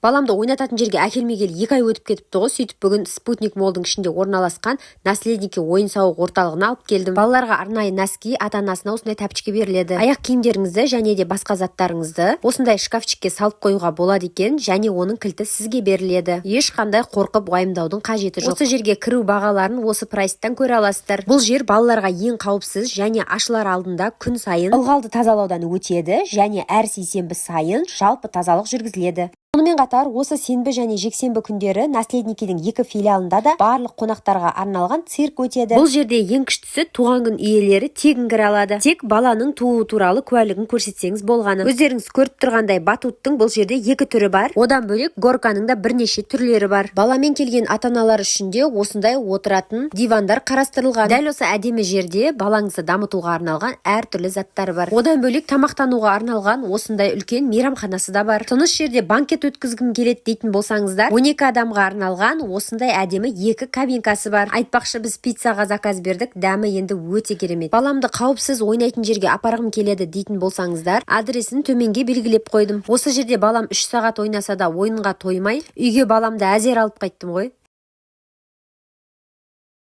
Баламды ойнататын жерге әкелмегелі 2 ай өтіп кетіпті ғой. Сөйтіп, бүгін Спутник Молдың ішінде орналасқан Наследники ойын сауық орталығына алып келдім. Балаларға арнайы носки, ата анасына осындай тәпішке беріледі. Аяқ киімдеріңізді және де басқа заттарыңызды осындай шкафчикке салып қоюға болады екен және оның кілті сізге беріледі. Ешқандай қорқып уайымдаудың қажеті жоқ. Осы жерге кіру бағаларын осы прайстан көре аласыздар. Бұл жер балаларға ең қауіпсіз және ашылар алдында күн сайын ылғалды тазалаудан өтеді және әр сейсенбі сайын жалпы тазалық жүргізіледі. Сонымен қатар, осы сенбі және жексенбі күндері Наследникидің екі филиалында да барлық қонақтарға арналған цирк өтеді. Бұл жерде ең күштісі, туған күн иелері тегін кіре алады. Тек баланың туу туралы куәлігін көрсетсеңіз болғаны. Өздеріңіз көріп тұрғандай, батуттың бұл жерде екі түрі бар. Одан бөлек, горканың да бірнеше түрлері бар. Баламен келген ата аналар үшін де осындай отыратын дивандар қарастырылған. Дәл осы әдемі жерде балаңызды дамытуға арналған әртүрлі заттар бар. Одан бөлек, тамақтануға арналған осындай үлкен мейрамханасы да бар. Тыныш жерде банкет өткізгім келеді дейтін болсаңыздар, 12 адамға арналған осындай әдемі екі кабинкасы бар. Айтпақшы, біз пиццаға заказ бердік, дәмі енді өте керемет. Баламды қауіпсіз ойнайтын жерге апарғым келеді дейтін болсаңыздар, адресін төменге белгілеп қойдым. Осы жерде балам 3 сағат ойнаса да, ойынға тоймай, үйге баламды әзер алып қайттым ғой.